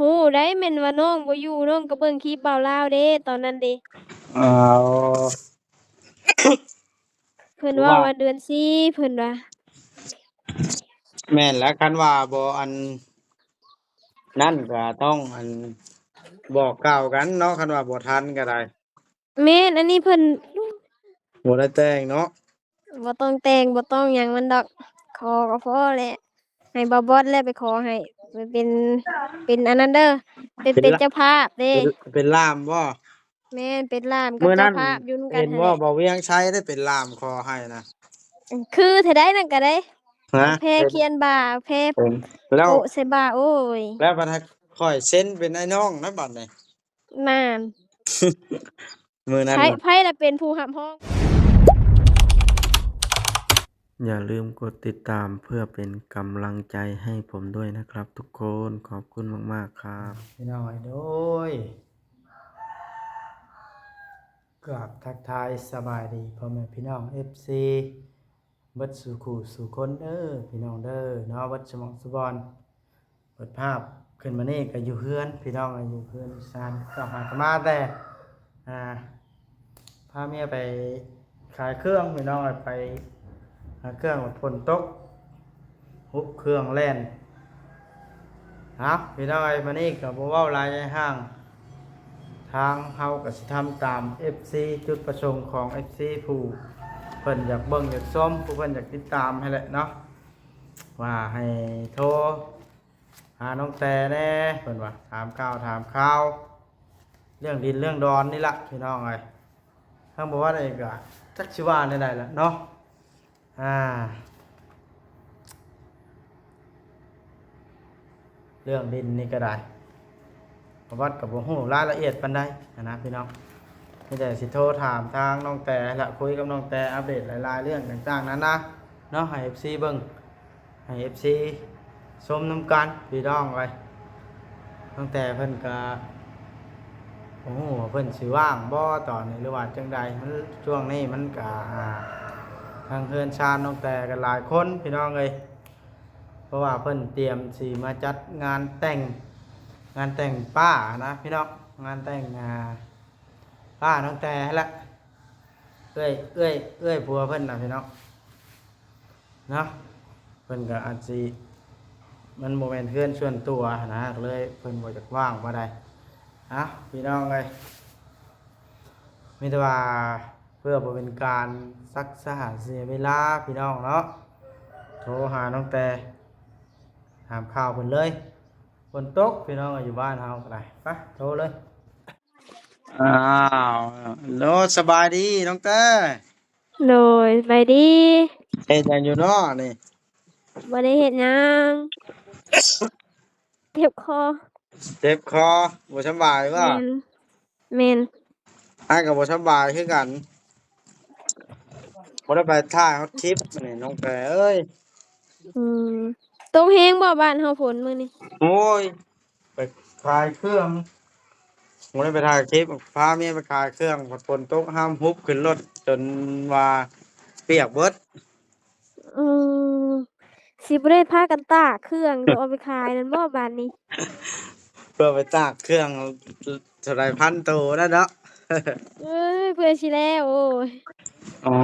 ຮູ້ໄດ໋ ແມ່ນວ່ານ້ອງບໍ່ຢູ່ ນ້ອງກໍເບິ່ງຄລິບບ່າວລາວເດ້ ຕອນນັ້ນເດ້. ເອົາ ເພິ່ນເວົ້າວ່າເດືອນສີ່ ເພິ່ນວ່າ. ແມ່ນແຫຼະ ຄັນວ່າບໍ່ອັນນັ້ນກໍຕ້ອງອັນ ບອກກ່າວກັນເນາະ ຄັນວ່າບໍ່ທັນກໍໄດ້. ແມ່ນ ອັນນີ້ເພິ່ນ ບໍ່ໄດ້ແຕ່ງເນາະ. ບໍ່ຕ້ອງແຕ່ງ ບໍ່ຕ້ອງຫຍັງມັນດອກ ຂໍກໍພໍແຫຼະ ໃຫ້ບ່າວບອດແຫຼະໄປຂໍໃຫ້ ໄປເປັນ ເປັນອັນນັ້ນເດີ ໄປເປັນເຈົ້າພາບເດ້. ເປັນ ເປັນລ່າມບໍ່? ແມ່ນ ເປັນລ່າມກັບເຈົ້າພາບຢູ່ນຳກັນຫັ້ນແຫຼະ. ເຫັນບໍ່ ບ່າວວຽງໄຊໄດ້ເປັນລ່າມຂໍໃຫ້ນະ. ຄືແທ້ໃດ໋ ນັ້ນກໍໄດ້ ຮະ? ແພຂຽນບ່າ ແພ ເອີ ໂປະໃສ່ບ່າ ໂອ້ຍ ແລ້ວບັດໃຫ້ຂ້ອຍເຊັນເປັນອ້າຍນ້ອງນະບັດນີ້. ນັ້ນ ມື້ນັ້ນ ໃຜ ໃຜລະເປັນຜູ້ຮັບຮອງ? ຢ່າລືມກົດຕິດຕາມເພື່ອເປັນກຳລັງໃຈໃຫ້ຜົມດ້ວຍນະຄັບທຸກຄົນ. ຂອບຄຸນມາກໆ ຄັບ. ພີ່ນ້ອງເອີຍ ໂດຍ ກາບທັກທາຍສະບາຍດີພໍ່ແມ່ພີ່ນ້ອງເອັຟຊີ ເບິດສູ່ຄູ່ສູ່ຄົນເດີ ພີ່ນ້ອງເດີເນາະ ເບິດສະໝອງສະບອນ. ເປີດພາບຂຶ້ນມານີ້ກໍຢູ່ເຮືອນ ພີ່ນ້ອງ ຢູ່ເຮືອນຢູ່ຊານ ເຈົ້າຫາກະມາແຕ່ ອ່າ ພາເມຍໄປຂາຍເຄື່ອງ ພີ່ນ້ອງ ໄປຫາເຄື່ອງ ຝົນຕົກ ຮຸບເຄື່ອງແລ່ນ. ເອົາ ພີ່ນ້ອງເອີຍ ມານີ້ກໍບໍ່ເວົ້າຫຼາຍຍາຍຫ່າງ ທາງເຮົາກໍຊິທຳຕາມເອັຟຊີ ຈຸດປະສົງຂອງເອັຟຊີ ຜູ້ເພິ່ນຢາກເບິ່ງຢາກຊົມ ຜູ້ເພິ່ນຢາກຕິດຕາມຫັ້ນແຫຼະເນາະ ວ່າໃຫ້ໂທຫານ້ອງແຕ່ແດ່ ເພິ່ນວ່າ ຖາມຂ່າວຖາມຄາວ ເລື່ອງດິນເລື່ອງດອນນີ້ລະ ພີ່ນ້ອງເອີຍ. ທາງບ່າວວັດເອງກໍຈັກຊິວ່າແນວໃດລະເນາະ ອ່າ ເລື່ອງດິນນີ້ກໍໄດ້ ບ່າວວັດກໍບໍ່ຮູ້ລາຍລະອຽດປານໃດຫັ້ນນະ ພີ່ນ້ອງ. ມີແຕ່ຊິໂທຖາມທາງນ້ອງແຕ່ລະ ຄຸຍກັບນ້ອງແຕ່ ອັບເດດຫຼາຍໆເລື່ອງຕ່າງໆນານາເນາະ ໃຫ້ເອັຟຊີເບິ່ງ ໃຫ້ເອັຟຊີຊົມນຳກັນ ພີ່ນ້ອງເອີຍ. ຕັ້ງແຕ່ເພິ່ນກະບໍ່ຮູ້ວ່າເພິ່ນຊິວ່າງບໍ່ຕອນນີ້ ຫຼືວ່າຈັ່ງໃດ ມັນ ຊ່ວງນີ້ມັນກະ ອ່າ ທາງເຮືອນຊານນ້ອງແຕ່ກໍຫຼາຍຄົນ ພີ່ນ້ອງເອີຍ ເພາະວ່າເພິ່ນຕຽມຊິມາຈັດງານແຕ່ງ ງານແຕ່ງປ້ານະ ພີ່ນ້ອງ ງານແຕ່ງ ອ່າ ປ້ານ້ອງແຕ່ຫັ້ນລະ ເອື້ອຍ ເອື້ອຍ ເອື້ອຍຜົວເພິ່ນນະ ພີ່ນ້ອງ. ເນາະ ເພິ່ນກໍອາດຊິ ມັນບໍ່ແມ່ນເຮືອນສ່ວນຕົວຫັ້ນນະ ກໍເລີຍເພິ່ນບໍ່ຢາກວ່າງປານໃດ. ເອົ້າ ພີ່ນ້ອງເອີຍ ມີແຕ່ວ່າເພື່ອບໍ່ເປັນການຊັກຊ້າເສຍເວລາ ພີ່ນ້ອງເນາະ ໂທຫານ້ອງແຕ່ ຖາມຂ່າວເພິ່ນເລີຍ. ຝົນຕົກ ພີ່ນ້ອງເອີຍ ຢູ່ບ້ານເຮົາກໍໄດ້ ໄປ ໂທເລີຍ. ອ້າວ ໂລ ສະບາຍດີນ້ອງແຕ້. ໂດຍ ສະບາຍດີ. ເຮັດຫຍັງຢູ່ເນາະນີ້? ບໍ່ໄດ້ເຮັດຫຍັງ ເຈັບຄໍ. ເຈັບຄໍ ບໍ່ສະບາຍບໍ່? ແມ່ນ ແມ່ນ. ອ້າຍກໍບໍ່ສະບາຍຄືກັນ ບໍ່ໄດ້ໄປຖ່າຍຮອດຄລິບນີ້ນ້ອງແຕ້ເອີຍ. ອືມ ຕົກແຮງບໍ່ບ້ານເຮົາຝົນມື້ນີ້? ໂອ້ຍ ໄປຂາຍເຄື່ອງ ບໍ່ໄດ້ໄປຖ່າຍຄລິບ ພາເມຍໄປຂາຍເຄື່ອງ ຝົນຕົກຫ້າມຮຸບຂຶ້ນລົດ ຈົນວ່າປຽກເບິດ. ອືມ ຊິບໍ່ໄດ້ພາກັນຕາກເຄື່ອງ ເພື່ອເອົາໄປຂາຍນັ້ນບໍ່ບາດນີ້? ເພື່ອໄປຕາກເຄື່ອງ ເທົ່າໃດ ພັນໂຕນັ້ນເນາະ. ເອີຍ ເພື່ອຊິແລ້ວ ໂອ້ຍ. ອໍ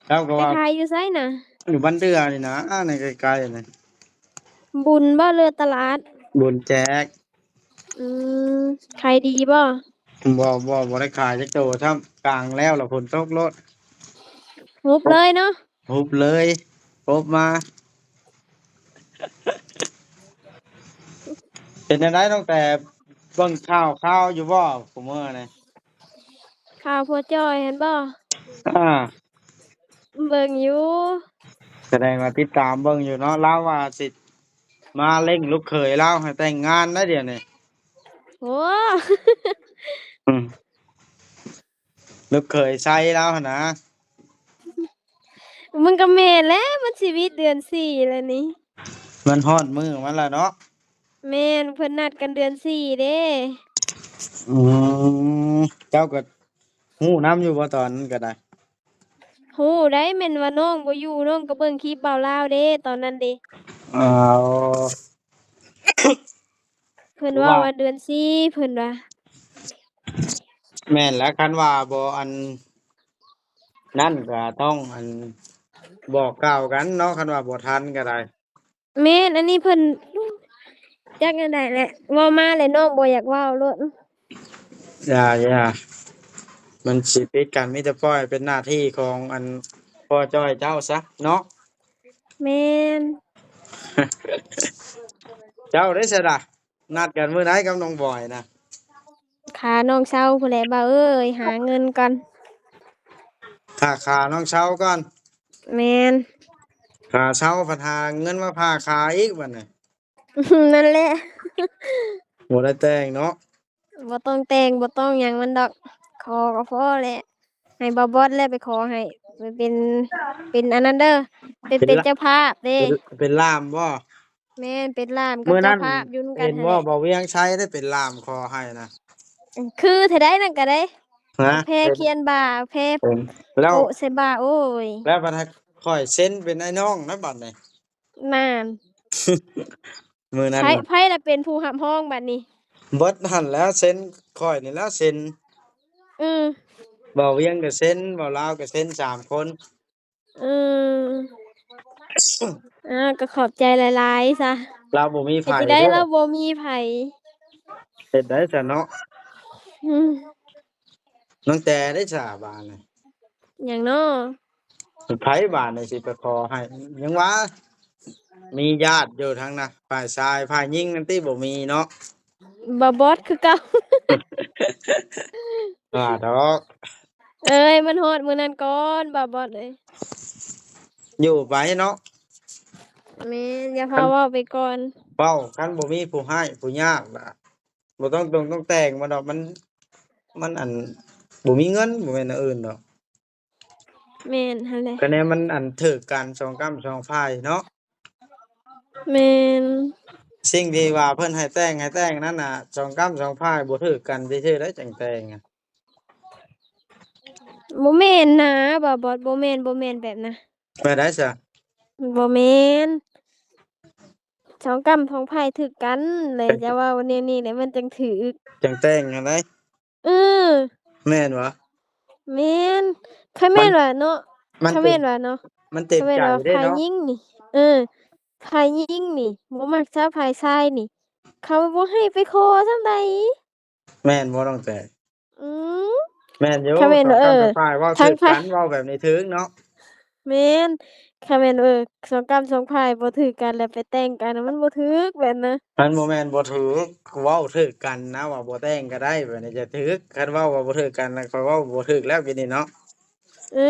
ເຈົ້າກໍວ່າ ໄປຂາຍຢູ່ໃສນະ? ຢູ່ບ້ານເດືອນີ້ນະ ໃນໃກ້ໆນີ້. ບຸນບໍ່ ຫຼືຕະຫຼາດ? ບຸນແຈກ. ອືມ ຂາຍດີບໍ່? ບໍ່ ບໍ່ ບໍ່ໄດ້ຂາຍຈັກໂຕຊ້ຳ ກາງແລ້ວລະຝົນຕົກໂລດ ຮຸບເລີຍເນາະ. ຮຸບເລີຍ ປົບມາ. ເປັນຈັ່ງໃດນ້ອງແຕ່ ເບິ່ງຂ່າວຄາວຢູ່ບໍ່ ຄູ່ມື້ນີ້? ຂ່າວຜົວຈ່ອຍຫັ້ນບໍ່? ອ່າ ເບິ່ງຢູ່. ສະແດງວ່າຕິດຕາມເບິ່ງຢູ່ເນາະ ລາວວ່າຊິມາເລັ່ງລູກເຂີຍລາວໃຫ້ແຕ່ງງານໄດ໋ດຽວນີ້. ໂອ້ ອືມ ລູກເຂີຍໄຊລາວຫັ້ນນະ. ມັນກໍແມ່ນແຫຼະ ມັນຊິວິດເດືອນສີ່ແລ້ວນີ້ ມັນຮອດມື້ມັນລະເນາະ. ແມ່ນ ເພິ່ນນັດກັນເດືອນສີ່ເດ້. ອືມ ເຈົ້າກໍຮູ້ນຳຢູ່ບໍ່ຕອນນັ້ນກໍໄດ້? ຮູ້ໄດ໋ ແມ່ນວ່ານ້ອງບໍ່ຢູ່ ນ້ອງກໍເບິ່ງຄລິບບ່າວລາວເດ້ ຕອນນັ້ນເດ້. ເອີ ເພິ່ນເວົ້າວ່າເດືອນສີ່ ເພິ່ນວ່າ. ແມ່ນແຫຼະ ຄັນວ່າບໍ່ອັນນັ້ນກໍຕ້ອງອັນບອກກ່າວກັນເນາະ ຄັນວ່າບໍ່ທັນກໍໄດ້. ແມ່ນ ອັນນີ້ເພິ່ນ ຈັກແນວໃດແຫຼະ ເວົ້າມາແລ້ວນ້ອງບໍ່ຢາກເວົ້າໂລດ. ຢ່າ ຢ່າ ມັນຊິຕິດກັນ ມີແຕ່ປ່ອຍເປັນໜ້າທີ່ຂອງອັນພໍ່ຈ້ອຍເຈົ້າຊະເນາະ. ແມ່ນ. ເຈົ້າເດ້ຊະລະ ນັດກັນມື້ໃດກັບນ້ອງບອຍນະ? ຄານ້ອງເຊົາພຸ້ນແຫຼະບ່າວເອີຍ ຫາເງິນກ່ອນ. ຖ້າຄານ້ອງເຊົາກ່ອນ. ແມ່ນ. ຄາເຊົາພັດຫາເງິນມາຜ່າຄາອີກບັດນີ້. ນັ້ນແຫຼະ. ບໍ່ໄດ້ແຕ່ງເນາະ. ບໍ່ຕ້ອງແຕ່ງ ບໍ່ຕ້ອງຫຍັງມັນດອກ ຂໍກໍພໍແຫຼະ ໃຫ້ບ່າວບອດແຫຼະໄປຂໍໃຫ້ ໄປເປັນ ເປັນອັນນັ້ນເດີ ໄປເປັນເຈົ້າພາບເດ້. ເປັນ ເປັນລ່າມບໍ່? ແມ່ນ ເປັນລ່າມກັບເຈົ້າພາບຢູ່ນຳກັນຫັ້ນແຫຼະ. ເຫັນບໍ່ ບ່າວວຽງໄຊໄດ້ເປັນລ່າມຂໍໃຫ້ນະ. ຄືແທ້ໃດ໋ ນັ້ນກໍໄດ້. ແພຂຽນບ່າ ແພ ແລ້ວ ໂປະໃສ່ບ່າ ໂອ້ຍ ແລ້ວບັດໃຫ້ຂ້ອຍເຊັນເປັນອ້າຍນ້ອງນະບັດນີ້. ນັ້ນ ມື້ນັ້ນ ໃຜ ໃຜລະເປັນຜູ້ຮັບຮອງບັດນີ້? ເບິດຫັ້ນແຫຼະ ເຊັນ ຂ້ອຍນີ້ແຫຼະເຊັນ. ອື ບ່າວວຽງກໍເຊັນ ບ່າວລາວກໍເຊັນ ສາມຄົນ. ອື ອາ ກໍຂອບໃຈຫຼາຍໆຊະ. ລາວບໍ່ມີໃຜ ເຮັດຈັ່ງໃດ ລາວບໍ່ມີໃຜ ເຮັດໄດ້ຊະເນາະ. ອື ນ້ອງແຕເດ້ຊະບາດນີ້ ຫຍັງເນາະ? ໃຜບາດນີ້ຊິໄປຂໍໃຫ້ ຍັງວ່າມີຍາດຢູ່ທາງນະ ຝ່າຍຊາຍ ຝ່າຍຍິງນັ້ນຕິ ບໍ່ມີເນາະ. ບ່າວບອດຄືເກົ່າ. ວ່າດອກ ເອີຍ ມັນຮອດມື້ນັ້ນກ່ອນ ບ່າວບອດເອີຍ. ຢູ່ໄປເນາະ. ແມ່ນ ຢ່າພາເວົ້າໄປກ່ອນ ເວົ້າ ຄັນບໍ່ມີຜູ້ຮ້າຍຜູ້ຍາກລະ ບໍ່ຕ້ອງ ຕ້ອງ ຕ້ອງແຕ່ງມັນດອກ ມັນ ມັນອັນ ບໍ່ມີເງິນ ບໍ່ແມ່ນແນວອື່ນດອກ. ແມ່ນຫັ້ນແຫຼະ ກະແນວມັນອັນຖືກກັນສອງກ້ຳສອງຝ່າຍເນາະ. ແມ່ນ ສິ່ງທີ່ວ່າເພິ່ນໃຫ້ແຕ່ງ ໃຫ້ແຕ່ງນັ້ນນະ ສອງກ້ຳສອງຝ່າຍບໍ່ຖືກກັນຊື່ໆ ໄດ້ຈັ່ງແຕ່ງ. ບໍ່ແມ່ນນະ ບ່າວບອດ ບໍ່ແມ່ນ ບໍ່ແມ່ນແບບນະ. ແບບໃດຊະ? ບໍ່ແມ່ນ ສອງກ້ຳສອງຝ່າຍຖືກກັນແຫຼະ ຈະເວົ້າແນວນີ້ແຫຼະ ມັນຈັ່ງຖືກ ຈັ່ງແຕ່ງຫັ້ນໃດ. ເອີ ແມ່ນບໍ່? ແມ່ນ ຄັນແມ່ນວ່າເນາະ ຄັນແມ່ນວ່າເນາະ ມັນເຕັມໃຈເດ້ເນາະ ຝ່າຍຍິງນີ້ ເອີ ຝ່າຍຍິງນີ້ບໍ່ມັກຊະ ຝ່າຍຊາຍນີ້ ເຂົາບໍ່ໃຫ້ໄປຂໍສ່ຳໃດ. ແມ່ນບໍ່ນ້ອງແຕ? ອື ແມ່ນຢູ່ ຄັນແມ່ນວ່າ ເອີ ສອງຝ່າຍເວົ້າຖືກກັນ ເວົ້າແບບນີ້ຖືກເນາະ. ແມ່ນ ຄັນແມ່ນ ເອີ ສອງກ້ຳສອງຝ່າຍບໍ່ຖືກກັນແລ້ວໄປແຕ່ງກັນ ມັນບໍ່ຖືກແບບນະ. ມັນບໍ່ແມ່ນບໍ່ຖືກ ເວົ້າຖືກກັນນະ ວ່າບໍ່ແຕ່ງກໍໄດ້ ແບບນີ້ຈະຖືກ. ຄັນເວົ້າວ່າບໍ່ຖືກກັນນະ ຂ້ອຍເວົ້າບໍ່ຖືກແລ້ວກີ້ນີ້ເນາະ. ເອີ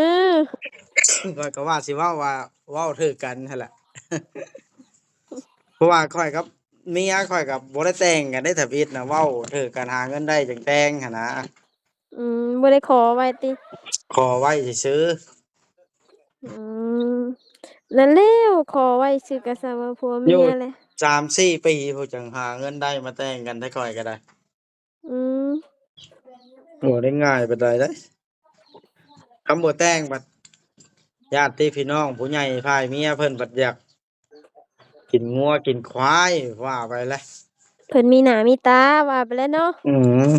ຂ້ອຍກໍວ່າຊິເວົ້າວ່າເວົ້າຖືກກັນຫັ້ນແຫຼະ ເພາະວ່າຂ້ອຍກັບເມຍຂ້ອຍກໍບໍ່ໄດ້ແຕ່ງກັນເດ້ ທຳອິດນະ ເວົ້າຖືກກັນ ຫາເງິນໄດ້ຈັ່ງແຕ່ງຫັ້ນນະ. ອືມ ບໍ່ໄດ້ຂໍໄວ້ຕິ? ຂໍໄວ້ຊື່ໆ. ອືມ ນັ້ນແຫຼະ ຂໍໄວ້ຊື່ກໍຊ່າງວ່າຜົວເມຍແຫຼະ ຢູ່ສາມສີ່ປີພຸ້ນຈັ່ງຫາເງິນໄດ້ມາແຕ່ງກັນ ແຕ່ຂ້ອຍກໍໄດ້. ອືມ ບໍ່ໄດ້ງ່າຍປານໃດເດ້ ຄັນບໍ່ແຕ່ງບັດ ຍາດຕິພີ່ນ້ອງຜູ້ໃຫຍ່ຝ່າຍເມຍເພິ່ນບັດຢາກ ກິນງົວກິນຄວາຍ ວ່າໄປແຫຼະ ເພິ່ນມີໜ້າມີຕາ ວ່າໄປແຫຼະເນາະ. ອືມ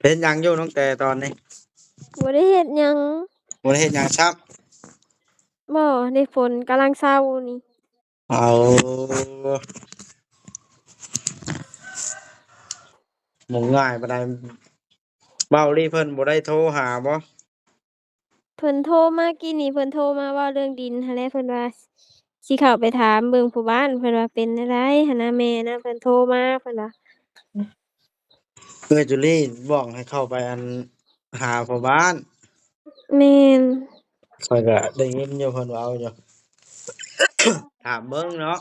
ເຮັດຫຍັງຢູ່ນ້ອງແຕຕອນນີ້? ບໍ່ໄດ້ເຮັດຫຍັງ. ບໍ່ໄດ້ເຮັດຫຍັງຊ້ຳ? ບໍ່ ນີ້ຝົນກຳລັງເຊົານີ້. ເອົາ ບໍ່ງ່າຍປານໃດ. ເບົາລີເພິ່ນບໍ່ໄດ້ໂທຫາບໍ່? ເພິ່ນໂທມາກີ້ນີ້ ເພິ່ນໂທມາເວົ້າເລື່ອງດິນຫັ້ນແຫຼະ ເພິ່ນວ່າຊິເຂົ້າໄປຖາມເບິ່ງຜູ້ບ້ານ ເພິ່ນວ່າເປັນແນວໃດຫັ້ນນະ ແມ່ນະ ເພິ່ນໂທມາ ເພິ່ນວ່າ. ເອື້ອຍຈູລີບອກໃຫ້ເຂົ້າໄປອັນຫາພໍ່ບ້ານ. ແມ່ນ ຂ້ອຍກະໄດ້ຍິນຢູ່ເພິ່ນເວົ້າຢູ່ ຖາມເບິ່ງເນາະ.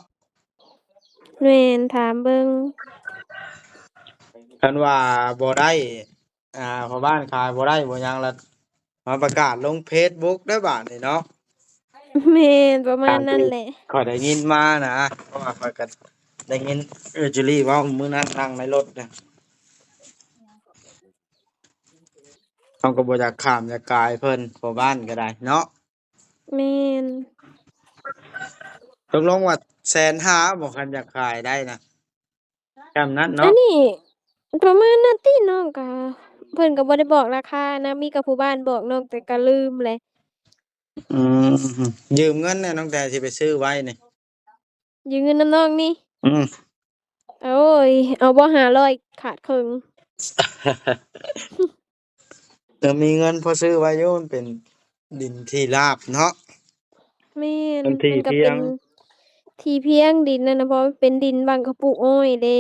ແມ່ນ ຖາມເບິ່ງ ຄັນວ່າບໍ່ໄດ້ ອ່າ ພໍ່ບ້ານຂາຍບໍ່ໄດ້ບໍ່ຫຍັງລະ ມາປະກາດລົງເຟສບຸກເດີບາດນີ້ເນາະ. ແມ່ນ ປະມານນັ້ນແຫຼະ ຕາມທີ່ຂ້ອຍໄດ້ຍິນມານະ ເພາະວ່າຂ້ອຍກໍໄດ້ຍິນເອື້ອຍຈູລີເວົ້າມື້ນັ້ນນັ່ງໃນລົດນະ ເຮົາກໍບໍ່ຢາກຂ້າມຢາກກາຍເພິ່ນ ພໍ່ບ້ານກໍໄດ້ເນາະ. ແມ່ນ ເພ ຕົກລົງວ່າແສນຫ້າບໍ່ ຄັນຢາກຂາຍໄດ້ນະ ສ່ຳນັ້ນເນາະ. ອັນນີ້ປະມານນັ້ນຕິ ນ້ອງກະ ເພິ່ນກະບໍ່ໄດ້ບອກລາຄານະ ມີແຕ່ຜູ້ບ້ານບອກ ນ້ອງແຕ່ກະລືມແຫຼະ. ອືມ ຢືມເງິນແດ່ ນ້ອງແຕ່ຊິໄປຊື້ໄວ້ນີ້. ຢືມເງິນນຳນ້ອງນີ້? ອືມ. ໂອ້ຍ ເອົາບໍ່ ຫ້າຮ້ອຍ ຂາດເຄິ່ງ. ກໍມີເງິນພໍຊື້ໄວ້ຢູ່ ມັນເປັນດິນທີ່ລາບເນາະ. ແມ່ນ ມັນທີ່ພຽງ ທີ່ພຽງ ດິນນັ້ນນະ ເພາະມັນເປັນດິນບັງກະປູກອ້ອຍເດ້.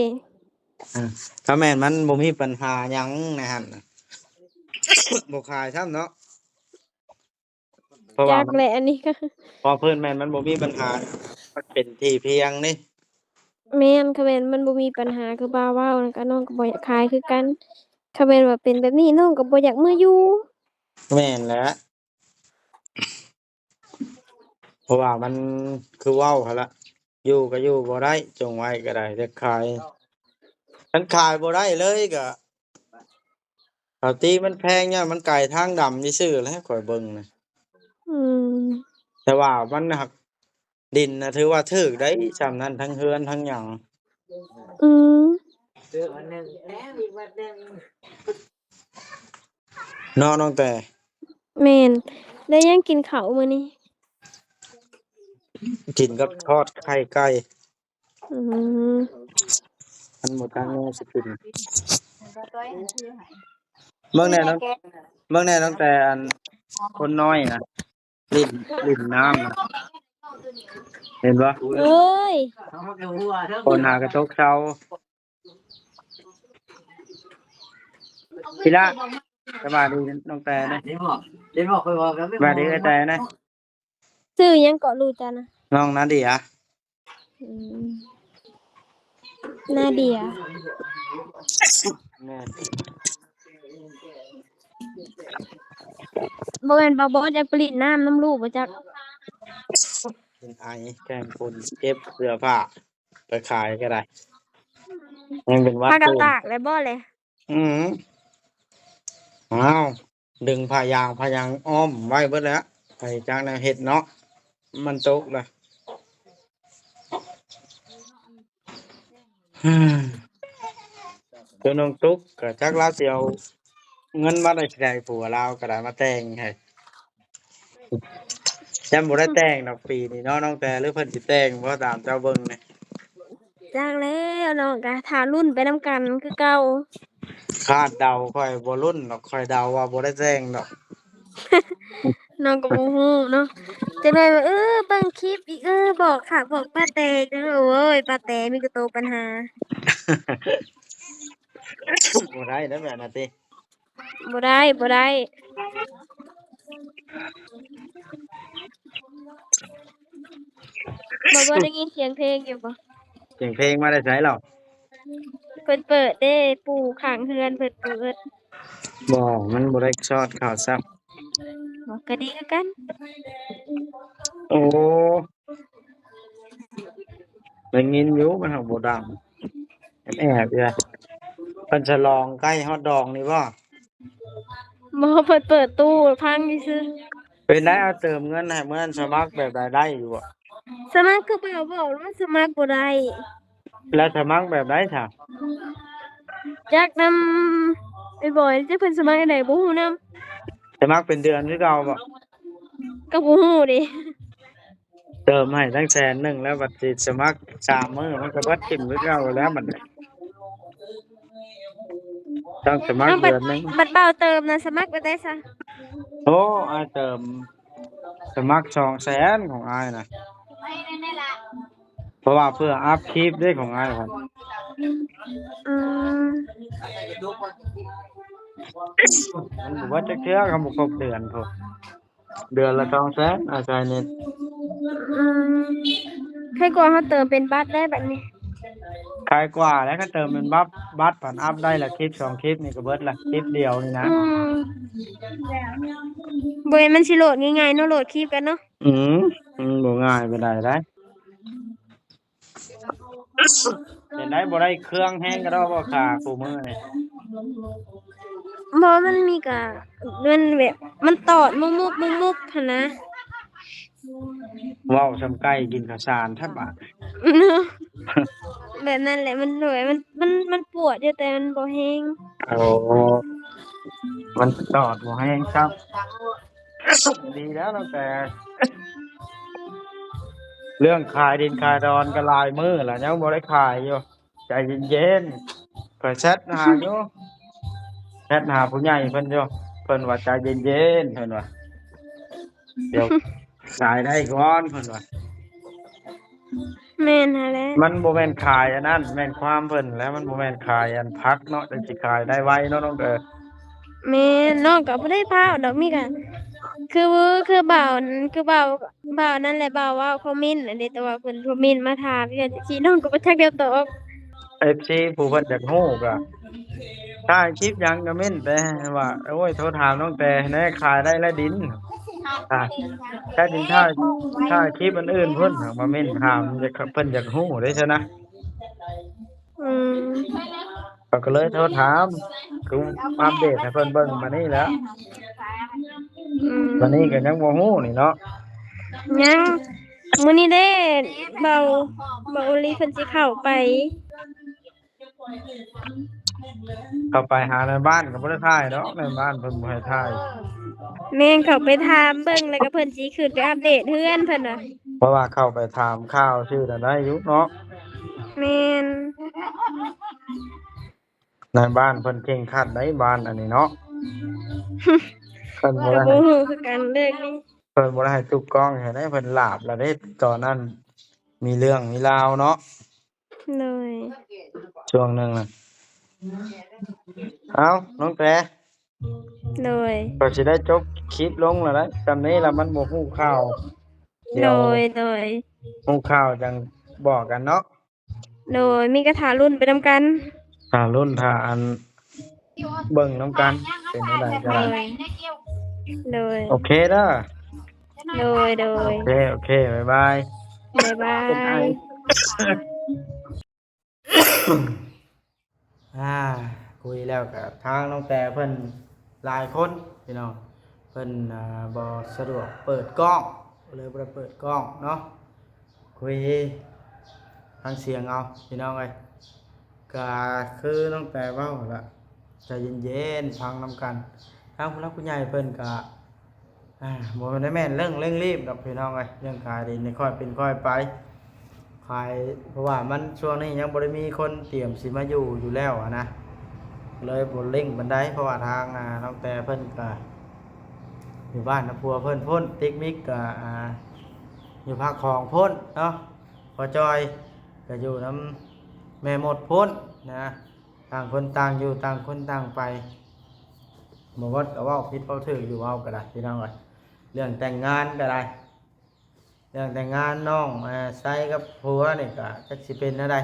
ອາ ຖ້າແມ່ນມັນບໍ່ມີບັນຫາຫຍັງໃນຫັ້ນນະ ບໍ່ຂາຍຊ້ຳເນາະ. ເພາະວ່າ ຈັກແຫຼະ ອັນນີ້ກໍ ເພາະພື້ນແມ່ນມັນບໍ່ມີບັນຫາ ມັນເປັນທີ່ພຽງນີ້. ແມ່ນ ຄັນແມ່ນມັນບໍ່ມີບັນຫາຄືບ່າວເວົ້ານັ້ນ ກໍນ້ອງກໍບໍ່ຢາກຂາຍຄືກັນ. ຄັນແມ່ນວ່າເປັນແບບນີ້ ນ້ອງກໍບໍ່ຢາກເມືອຢູ່. ແມ່ນແຫຼະ ເພາະວ່າມັນຄືເວົ້າຫັ້ນລະ ຢູ່ກໍຢູ່ບໍ່ໄດ້ ຈົ່ງໄວ້ກໍໄດ້ ຢາກຂາຍ ຄັນຂາຍບໍ່ໄດ້ເລີຍກໍ ເຂົາຕີມັນແພງ ຍ້ອນມັນໄກທາງດຳຊື່ໆແຫຼະ ຂ້ອຍເບິ່ງນະ. ອືມ ແຕ່ວ່າມັນຫາກ ດິນນະຖືວ່າຖືກໄດ໋ ຊ່ຳນັ້ນ ທັງເຮືອນທັງຫຍັງ. ອືມ ເນາະ ນ້ອງແຕ່. ແມ່ນ. ໄດ້ຫຍັງກິນເຂົ້າມື້ນີ້? ກິນກັບທອດໄຂ່ໄກ່. ອືມ ມັນບໍ່ຕັ້ງແນວຊິກິນ. ເບິ່ງແດ່ນ້ອງ ເບິ່ງແດ່ນ້ອງແຕ່ ອັນຄົນນ້ອຍນະ ຫຼິ້ນ ຫຼິ້ນນ້ຳນະ ເຫັນບໍ່? ເອີຍ ຝົນຫາກະຕົກເຊົາ. ທີລະ ສະບາຍດີນ້ອງແຕ່ນະ. ເຫັນບໍ່? ເຫັນບໍ່? ຂ້ອຍເວົ້າກັບ ສະບາຍດີເອື້ອຍແຕ່ນະ. ຊື່ຫຍັງເກາະລູກເຈົ້ານະ? ນ້ອງນາເດຍ. ອືມ ນາເດຍ. ແມ່ນ. ບໍ່ແມ່ນບ່າວບອສຢາກໄປຫຼິ້ນນ້ຳນຳລູກບໍ່ຈັກ? ເປັນໄອ ແກງຝົນ ເກັບເສື້ອຜ້າໄປຂາຍກໍໄດ້ ຍັງເປັນຫວັດ. ພາກັນຕາກແລ້ວບໍ່ແລະ? ອືມ ອ້າວ ດຶງຜ້າຢາງຜ້າຫຍັງອ້ອມໄວ້ເບິດແລ້ວ ໄປຈ້າງແນວເຮັດເນາະ ມັນຕົກລະ. ຕົວນ້ອງຕຸກກໍຈັກລາວຊິເອົາເງິນມາໄດ້ໃສ ຜົວລາວກໍໄດ້ມາແຕ່ງໃຫ້. ຢ້ານບໍ່ໄດ້ແຕ່ງດອກປີນີ້ເນາະນ້ອງແຕ່ ຫຼືເພິ່ນຊິແຕ່ງບໍ່ ຕາມເຈົ້າເບິ່ງນີ້? ຈັກແລ້ວເນາະ ກະຖ້າລຸ້ນໄປນຳກັນຄືເກົ່າ. ຄາດເດົາ ຂ້ອຍບໍ່ລຸ້ນດອກ ຂ້ອຍເດົາວ່າບໍ່ໄດ້ແຕ່ງດອກ. ນ້ອງກໍບໍ່ຮູ້ເນາະ ຈັກໜ້ອຍວ່າ ເອີ ເບິ່ງຄລິບອີກ ເອີ ບອກຂ້າ ບອກປ້າແຕ ໂອ້ຍ ປ້າແຕມີແຕ່ໂຕປັນຫາ. ບໍ່ໄດ້ເດີແບບນັ້ນຕິ. ບໍ່ໄດ້ ບໍ່ໄດ້ ບໍ່ ບໍ່ໄດ້ຍິນສຽງເພງຢູ່ບໍ່? ສຽງເພງມາແຕ່ໃສລະ? ເພິ່ນເປີດເດ້ ປູຂ້າງເຮືອນເພິ່ນເປີດ. ບໍ່ ມັນບໍ່ໄດ້ຊອດເຂົ້າຊ້ຳ. ບໍ່ ກໍດີຄືກັນ. ໂອ້ ໄດ້ຍິນຢູ່ ມັນຫາກບໍ່ດັງ ແອບໆຢູ່. ເພິ່ນສະຫຼອງໃກ້ຮອດດອງນີ້ບໍ່? ບໍ່ ເພິ່ນເປີດຕູ້ພັງຊື່ໆ. ເປັນໄດ ເອົາເຕີມເງິນໃຫ້ເມືອ ສະໝັກແບບໃດ ໄດ້ຢູ່ບໍ່? ສະໝັກຄືບ່າວບອກ ມັນສະໝັກບໍ່ໄດ້. ແລ້ວສະໝັກແບບໃດຊະ? ຈັກນຳອ້າຍບອຍ ຈັກເພິ່ນສະໝັກແນວໃດ ບໍ່ຮູ້ນຳ. ສະໝັກເປັນເດືອນຄືເກົ່າບໍ່? ກໍບໍ່ຮູ້ເດ. ເຕີມໃຫ້ຕັ້ງແສນໜຶ່ງ ແລ້ວບັດຊິສະໝັກສາມມື້ ມັນກໍເບິດຖິ້ມຄືເກົ່າແລ້ວບັດນີ້. ຕ້ອງສະໝັກເດືອນໜຶ່ງ. ບັດ ບັດບ່າວເຕີມນະ ສະໝັກແບບໃດຊະ? ໂອ້ ອ້າຍເຕີມ ສະໝັກສອງແສນຂອງອ້າຍນະ. ເພາະວ່າເພື່ອອັບຄລິບເດ້ຂອງອ້າຍ. ອືມ ມັນບໍ່ເບິດຈັກເທື່ອ ຄັນບໍ່ຄົບເດືອນພຸ້ນ. ເດືອນລະສອງແສນ ອາໄສເນັດ. ອືມ ໄຄກວ່າເຮົາເຕີມເປັນບັດໄດ້ບັດນີ້. ໄຄກວ່າແລ້ວ ຄັນເຕີມເປັນບັດ ບັດພັນອັບໄດ້ລະຄລິບສອງຄລິບນີ້ກໍເບິດລະ ຄລິບດຽວນີ້ນະ. ອືມ ບໍ່ແມ່ນມັນຊິໂຫຼດງ່າຍໆເນາະ ໂຫຼດຄລິບກັນເນາະ. ອືມ ມັນບໍ່ງ່າຍປານໃດໄດ໋. ເປັນໄດ ບໍ່ໄດ້ເຄື່ອງແຮງກະດອກບໍ່ ຂາຄູ່ມື້ນີ້? ບໍ່ ມັນມີກະ ມັນແບບ ມັນຕອດມຸກໆ ມຸກໆ ຫັ້ນນະ. ເວົ້າສ່ຳໄກ່ກິນເຂົ້າສານແທ້ບາດ. ແບບນັ້ນແຫຼະ ມັນ ມັນ ມັນປວດຢູ່ ແຕ່ມັນບໍ່ແຮງ. ໂອ້ ມັນຕອດບໍ່ແຮງຊ້ຳ. ດີແລ້ວ ແຕ່ເລື່ອງຂາຍດິນຂາຍດອນກໍຫຼາຍມື້ແລ້ວ ຍັງບໍ່ໄດ້ຂາຍຢູ່. ໃຈເຢັນໆ ຂ້ອຍແຊັດຫາຢູ່ ແຊັດຫາຜູ້ໃຫຍ່ເພິ່ນຢູ່ ເພິ່ນວ່າໃຈເຢັນໆ ເພິ່ນວ່າ ດຽວຂາຍໄດ້ກ່ອນ ເພິ່ນວ່າ. ແມ່ນຫັ້ນແຫຼະ ມັນບໍ່ແມ່ນຂາຍອັນນັ້ນ ແມ່ນຄວາມເພິ່ນແຫຼະ ມັນບໍ່ແມ່ນຂາຍອັນຜັກເນາະ ຈັ່ງຊິຂາຍໄດ້ໄວເນາະ ນ້ອງເອີ. ແມ່ນ ນ້ອງກໍບໍ່ໄດ້ພ້າວດອກ ມີກະ ຄື ຄືບ່າວ ຄືບ່າວ ບ່າວນັ້ນແຫຼະ ບ່າວເວົ້າຄອມເມັນຫັ້ນເດ້ ແຕ່ວ່າເພິ່ນຄອມເມັນມາຖາມຢູ່ ຊິ ນ້ອງກໍບໍ່ຈັກແນວຕອບ. ເອັຟຊີ ຜູ້ເພິ່ນຢາກຮູ້ກໍ ຖ້າຄລິບຫຍັງກໍເມັນແຕ່ວ່າ ໂອ້ຍ ໂທຖາມນ້ອງແຕ່ແດ່ ຂາຍໄດ້ແລ້ວດິນ ຖ້າ ຖ້າດິນ ຖ້າ ຖ້າຄລິບອັນອື່ນພຸ້ນ ມາເມັນຖາມ ຢາກ ເພິ່ນຢາກຮູ້ເດ້ຊັ້ນນະ. ອືມ ເຂົາກໍເລີຍໂທຖາມ ຄືອັບເດດໃຫ້ເພິ່ນເບິ່ງມານີ້ແຫຼະ. ອືມ ມານີ້ກໍຍັງບໍ່ຮູ້ນີ້ເນາະ ຍັງ ມື້ນີ້ເດ້ ເບົາ ເບົາອີ່ຫຼີເພິ່ນຊິເຂົ້າໄປ ເຂົ້າໄປຫານາຍບ້ານກໍບໍ່ໄດ້ຖ່າຍດອກ ນາຍບ້ານເພິ່ນບໍ່ໃຫ້ຖ່າຍ. ແມ່ນ ເຂົ້າໄປຖາມເບິ່ງ ແລ້ວກໍເພິ່ນຊິຂຶ້ນໄປອັບເດດເຮືອນເພິ່ນວ່າ ເພາະວ່າເຂົ້າໄປຖາມຂ່າວຊື່ນະໄດ້ຢູ່ເນາະ. ແມ່ນ ນາຍບ້ານເພິ່ນເຄັ່ງຄັດໄດ໋ ບ້ານອັນນີ້ເນາະ ເພິ່ນບໍ່ໄດ້ ກໍບໍ່ຮູ້ຄືກັນເລື່ອງນີ້ ເພິ່ນບໍ່ໄດ້ໃຫ້ຕຸກກ້ອງໃຫ້ໄດ໋ ເພິ່ນຫຼາບແລ້ວເດ້ ຕອນນັ້ນມີເລື່ອງມີລາວເນາະ. ໂດຍ ຊ່ວງໜຶ່ງນະ ເອົ້າ ນ້ອງແຕ ໂດຍ ກໍຊິໄດ້ຈົບຄລິບລົງແລ້ວໄດ໋ ຊ່ຳນີ້ລະ ມັນບໍ່ຮູ້ຂ່າວ ໂດຍ ໂດຍ ຮູ້ຂ່າວຈັ່ງບອກກັນເນາະ. ໂດຍ ມີກະຖ້າລຸ້ນໄປນຳກັນ ຖ້າລຸ້ນ ຖ້າອັນ ເບິ່ງນຳກັນ ເປັນແນວໃດກໍໄດ້ ໂດຍ ໂດຍ ໂອເຄເດີ ໂດຍ ໂດຍ ໂອເຄ ໂອເຄ ບາຍບາຍ ບາຍບາຍ ອ່າ ຄຸຍແລ້ວກໍທາງນ້ອງແຕເພິ່ນຫຼາຍຄົນພີ່ນ້ອງ ເພິ່ນ ອ່າ ບໍ່ສະດວກເປີດກ້ອງ ເລີຍບໍ່ໄດ້ເປີດກ້ອງເນາະ ຄຸຍທາງສຽງເອົາພີ່ນ້ອງເອີຍ. ກໍຄືນ້ອງແຕເວົ້າຫັ້ນລະ ໃຈເຢັນໆ ຟັງນຳກັນ ທາງຜູ້ຫຼັກຜູ້ໃຫຍ່ເພິ່ນກໍ ອ່າ ບໍ່ໄດ້ແມ່ນເລື່ອງເລັ່ງຣີບດອກພີ່ນ້ອງເອີຍ ເລື່ອງຂາຍດິນນີ້ຄ່ອຍເປັນຄ່ອຍໄປ ຂາຍ ເພາະວ່າມັນຊ່ວງນີ້ຍັງບໍ່ໄດ້ມີຄົນຕຽມຊິມາຢູ່ຢູ່ແລ້ວຫັ້ນນະ ເລີຍບໍ່ເລັ່ງປານໃດ ເພາະວ່າທາງ ອ່າ ນ້ອງແຕເພິ່ນກະຢູ່ບ້ານນຳຜົວເພິ່ນພຸ້ນ ຕິກມິກກະ ອ່າ ຢູ່ພາກຂອງພຸ້ນເນາະ ພໍ່ຈ້ອຍກະຢູ່ນຳແມ່ມົດພຸ້ນນະ ຕ່າງຄົນຕ່າງຢູ່ ຕ່າງຄົນຕ່າງໄປ ບໍ່ໝົດກໍເວົ້າຜິດເວົ້າຖືກຢູ່ ເວົ້າກໍໄດ້ພີ່ນ້ອງເອີຍ ເລື່ອງແຕ່ງງານກໍໄດ້ ເລື່ອງແຕ່ງງານນ້ອງ ເອີ ໄຊກັບຜົວນີ້ກໍຈັກຊິເປັນແນວໃດ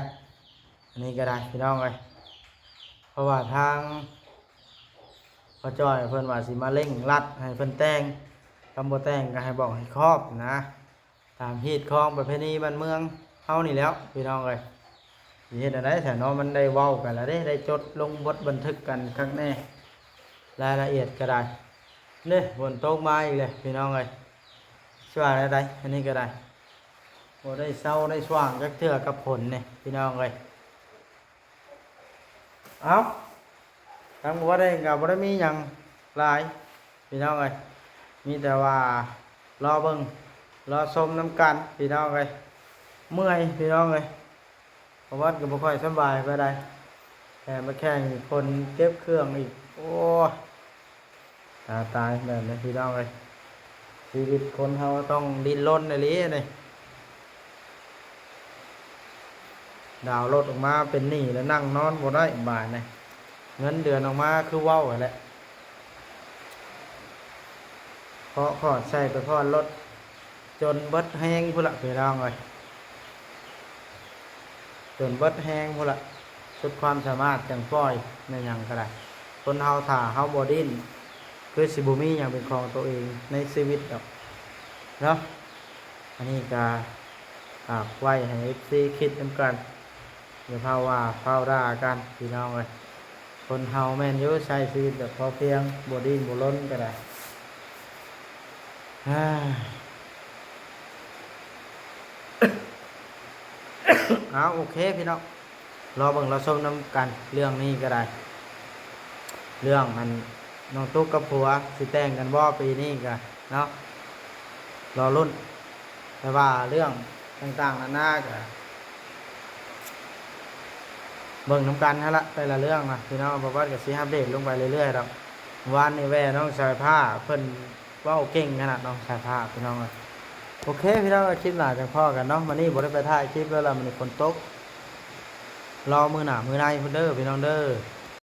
ອັນນີ້ກໍໄດ້ພີ່ນ້ອງເອີຍ ເພາະວ່າທາງພໍ່ຈ້ອຍເພິ່ນວ່າຊິມາເລັ່ງລັດໃຫ້ເພິ່ນແຕ່ງ ຄັນບໍ່ແຕ່ງກໍໃຫ້ບອກໃຫ້ຄອບນະ ຕາມຮີດຄອງປະເພນີບ້ານເມືອງເຮົານີ້ແລ້ວພີ່ນ້ອງເອີຍ ຊິເຮັດແນວໃດຊະເນາະ ມັນໄດ້ເວົ້າກັນແລ້ວເດ້ ໄດ້ຈົດລົງບົດບັນທຶກກັນຄັກແນ່ ລາຍລະອຽດກໍໄດ້ ເດ້ ຝົນຕົກມາອີກແລ້ວພີ່ນ້ອງເອີຍ ຊິວ່າແນວໃດ ອັນນີ້ກໍໄດ້ ບໍ່ໄດ້ເຊົາໄດ້ຊ່ວາງຈັກເທື່ອກັບຝົນນີ້ພີ່ນ້ອງເອີຍ. ເອົ້າ ທາງບໍ່ໄດ້ ກໍບໍ່ໄດ້ມີຫຍັງຫຼາຍພີ່ນ້ອງເອີຍ ມີແຕ່ວ່າລໍເບິ່ງລໍຊົມນຳກັນພີ່ນ້ອງເອີຍ ເມື່ອຍພີ່ນ້ອງເອີຍ ປະຫວັດກໍບໍ່ຄ່ອຍສະບາຍປານໃດ ແຖມມາແຂ່ງຝົນເກັບເຄື່ອງອີກ ໂອ້ ຕາຍ ຕາຍ ແບບນີ້ພີ່ນ້ອງເອີຍ ຊີວິດຄົນເຮົາຕ້ອງດີ້ນລົນອີ່ຫຼີນີ້ ດາວລົດອອກມາເປັນໜີ້ແລ້ວ ນັ່ງນອນບໍ່ໄດ້ບາດນີ້ ເງິນເດືອນອອກມາຄືເວົ້າຫັ້ນແຫຼະ ເພາະຂອດໃສ່ໄປຜ່ອນລົດ ຈົນເບິດແຮງພຸ້ນລະພີ່ນ້ອງເອີຍ ຈົນເບິດແຮງພຸ້ນລະ ສຸດຄວາມສາມາດຈັ່ງປ່ອຍ ແມ່ນຫຍັງກໍໄດ້ ຄົນເຮົາຖ້າເຮົາບໍ່ດີ້ນ ຄືຊິບໍ່ມີຫຍັງເປັນຂອງໂຕເອງໃນຊີວິດດອກເນາະ ອັນນີ້ກໍຝາກໄວ້ໃຫ້ເອັຟຊີຄິດນຳກັນ ຢ່າພາວວ່າພາວດ່າກັນພີ່ນ້ອງເອີຍ ຄົນເຮົາແມ່ນຢູ່ໃຊ້ຊີວິດແບບພໍພຽງ ບໍ່ດີ້ນບໍ່ລົນກໍໄດ້ ເຮີ້ຍ ເອົາ ໂອເຄພີ່ນ້ອງ ລໍເບິ່ງລໍຊົມນຳກັນເລື່ອງນີ້ກໍໄດ້ ເລື່ອງອັນນ້ອງຕຸກກັບຜົວຊິແຕ່ງກັນບໍ່ປີນີ້ກໍເນາະ ລໍລຸ້ນ ແຕ່ວ່າເລື່ອງຕ່າງໆນານາກໍເບິ່ງນຳກັນຫັ້ນລະ ແຕ່ລະເລື່ອງນະພີ່ນ້ອງ ບໍ່ວ່າກໍຊິອັບເດດລົງໄປເລື້ອຍໆດອກ ວານນີ້ແວ່ນ້ອງສາຍຟ້າເພິ່ນ ເວົ້າເກັ່ງຂະໜາດນ້ອງສາຍຟ້າພີ່ນ້ອງເອີຍ ໂອເຄພີ່ນ້ອງເອີຍ ຄລິບໜ້າຈັ່ງພໍ້ກັນເນາະ ມື້ນີ້ບໍ່ໄດ້ໄປຖ່າຍຄລິບແລ້ວລະ ມື້ນີ້ຝົນຕົກ ລໍມື້ໜ້າມື້ໃນພຸ້ນເດີພີ່ນ້ອງເດີ.